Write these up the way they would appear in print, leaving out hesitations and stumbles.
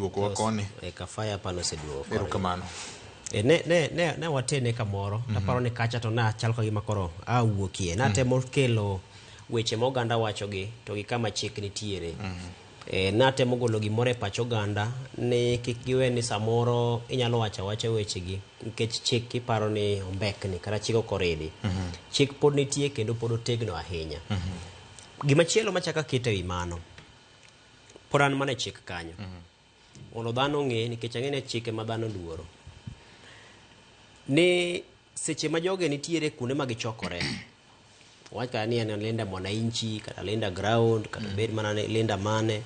Oseduokowa koni. E Kafaya pano oseduogo koni. Erokamano. E, ne, ne, ne, ne watene kamoro mm -hmm. Aparo ni kacha to nachal ka gima koro awuokie natemo mm -hmm. kelo weche ma oganda wachogi to gi kama chik nitiere mm -hmm. E, natemo golo gimoro e pach oganda ni kik giwe ni samoro inyalo wacho awacha wechegi nikech chik iparo ni ombekni kata chik ok oridi mm -hmm. Chik pod nitie kendo pod otegno ahinya mm -hmm. Gimachielo machako aketo e wi mano pod an mana e chik kanyo mm -hmm. Mondo dhano ong'e nikech ang'e ni chike ma dhano luoro ni seche ma joge nitiere kuonde ma gichokore wach kata ni en Linda Mwananchi kata Linda Ground kata bed mana ni Linda mane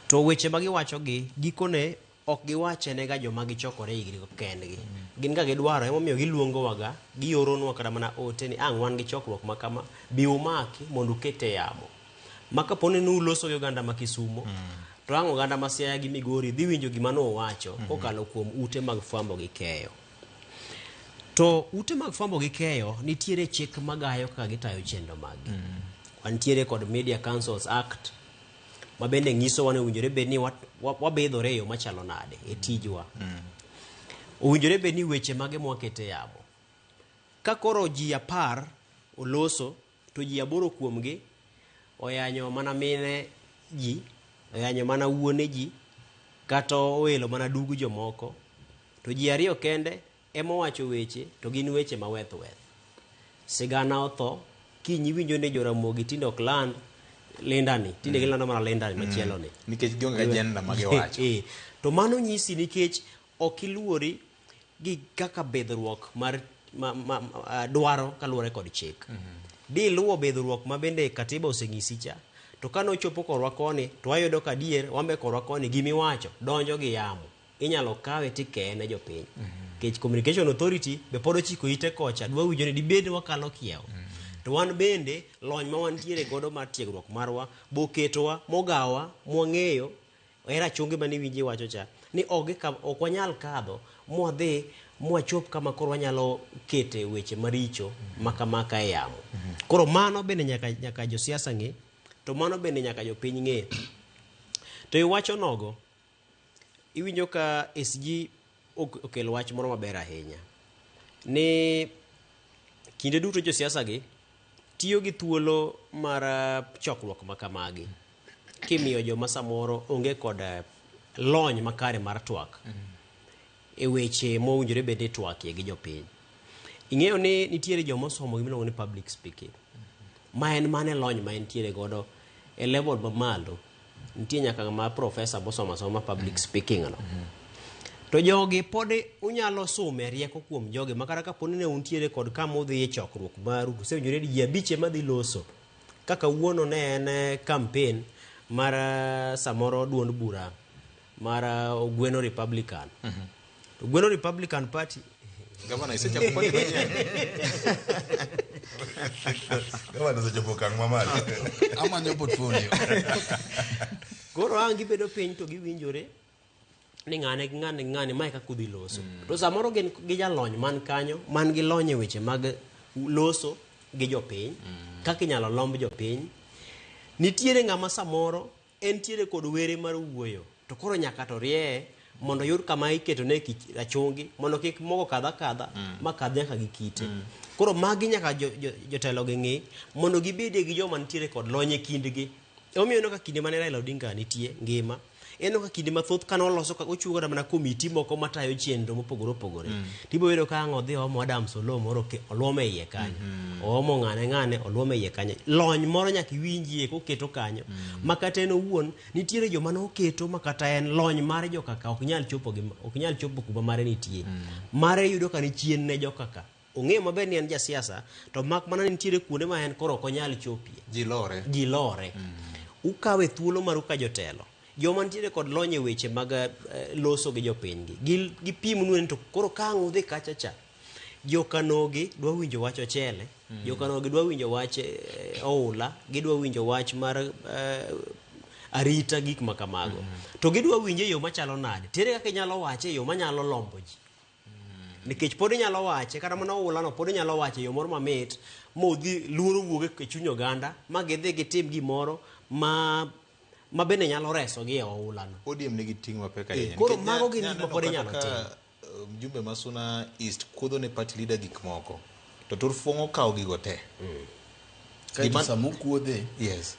to weche ma giwachogi gikone ok giwache ne ga joma gichokore igni kendgi gin ga gidwaro emomiyo giluongowaga gioronwa kata mana ote ni ang' wan gi chokruok ma kama bi umaki mondo uket e yamo ma kapo ni nuloso gi oganda ma Kisumo to ang' oganda ma Siaya gi Migori dhi winjo gima nuwacho kokalo kuom ute mag fwambo gi keyo. To ute mag fwambo gi keyo nitiere chik magayo kaka gitayo chenro maggi. Wantiere kod Media Councils Act ma bende nyisowa ni owinjore bed ni wabidhore e yo machalo nade e tijwa. Owinjore bed ni weche mage mwakete e yamo. Ka koro ji 10 oloso to ji aboro kuomgi oyanyo mana mine ji, oyanyo mana wuone ji, kata oelo mana dug jomoko, to ji ariyo kende ema owacho weche to gin weche ma weth weth. Sigana otho, kiny iwinjo ni Joramogi tinde ok land lindani, tinde gilando mana lindani machielo ni. Nikech gionge agenda ma giwacho. Eh, to mano nyisi nikech ok iluori gi kaka bidhruok mar ma, ma, ma, dwaro kaluwore kod chik. Di luwo bidhruok ma bende katiba oseng'isi cha, to kane ochopo korwa koni to wayudo ka adier wan be korwa koni gimiwacho donjo gi yamo. Inyalo kawe tikeye ne jopiny. Nikech Communication Authority be pod ochiko ite kocha dwa winjo ni dibed ni wakalo kiewo. To wan bende lony ma wantiere godo mar tiegruok marwa boketowa mogawa mwang'eyo e rachungi mane iwinjo iwacho cha ni ok ok wanyal kadho mwadhi mwachop kama koro wanyalo kete weche maricho ma kamaka e yamo. Koro mano bende nyaka, nyaka josiasa ng'e to mano bende nyaka jopiny ng'e. To iwacho nogo iwinjo ka SG okelo wach moro maber ahinya ni kinde duto josiasa gi tiyo gi thuolo mar chokruok ma kamagi kimiyo joma samoro onge kod lony makare mar twak e weche mowinjore bed ni twakie gi jopiny. Ing'eyo ni nitiere joma osomo gima iluongo ni public speaking ma en mane lony ma entiere godo e level mamalo. Nitie nyaka ng'ama professor mosomo asoma public speaking no. To jogi pod unyalo sume rieko kuom jogi ma kata kapo ni ne untiere kod kama udhi e chokruok maru, usewinjore ni ji abich ema dhi loso. Ka kawuono ne en eh, campaign mar eh, samoro duond bura mar eh, Ogweno Republican. To Ogweno Republican Party Gavana isechako party manyien. Gavana osechopo okang' mamalo. Amanyo portfolio. Koro ang' gibedo piny to giwinjore ni ng'ane gi ng'ane gi ng'ane mae kaka udhi loso. To samoro gin gi jalony man kanyo man gi lony e weche mag loso gi jopiny, kaka inyalo lomb jopiny. Nitiere ng'ama samoro entiere kod were mar wuoyo to koro nyaka to rieye mondo oyud kama iketone rachungi mondo kik mogo kadh akadha ma kadh nyaka gi kite. Koro magi nyaka jotelo gi ng'i mondo gibedie gi joma nitiere kod lony e kindgi. Emomiyo ineno ka kinde mane Raila Odinga nitie ngima, ineno ka kinde mathoth kane oloso ka ochiwo kata mana komiti moko matayo chenro mopogore opogore. Tibiro yudo ka ang' odhi oomo Adams Oloo moro oluom e iye kanyo. Oomo ng'ane ng'ane oluom e iye kanyo. Lony moro nyaka iwinjie koketo kanyo. Ma kata en owuon nitiere joma noketo ma kata en lony mar jokaka ok nyal chopo gi ok nyal chopo kuma mare nitie. Mare iyudo ka ni chien ne jokaka. Ong'eyo maber ni en jasiasa to mak mana ni nitiere kuonde ma en koro ok onyal chopie. Ji lore. Ji lore. Ukawe thuolo maru ka jotelo. Joma nitiere kod lony e weche mag loso gi jopiny gi. Gipimnu ni to koro ka ang' udhi kacha cha, jokanogi dwa winjo wach ochele, jokanogi dwa winjo wach oula, gidwa winjo wach mar arita gik ma kamago. To gidwa winje e yo machalo nade? Tere kaka inyalo wache e yo manyalo lombo ji. Nikech pod inyalo wache kata mana oula no pod inyalo wache e yo moro mamit modhi luoro wuog e chuny oganda ma gidhi gitim gimoro ma ma bende nyalo resogi e oula no. ODM nigi ting' mapek ahinya. Koro Nikech mago gin gik nyaneno ma pod kata inyalo ka, tim. Mjumbe ma Suna East kuodho ne party leader gik moko to turfuong' okawo gigo te. Kaeto sama okuodhe Yes.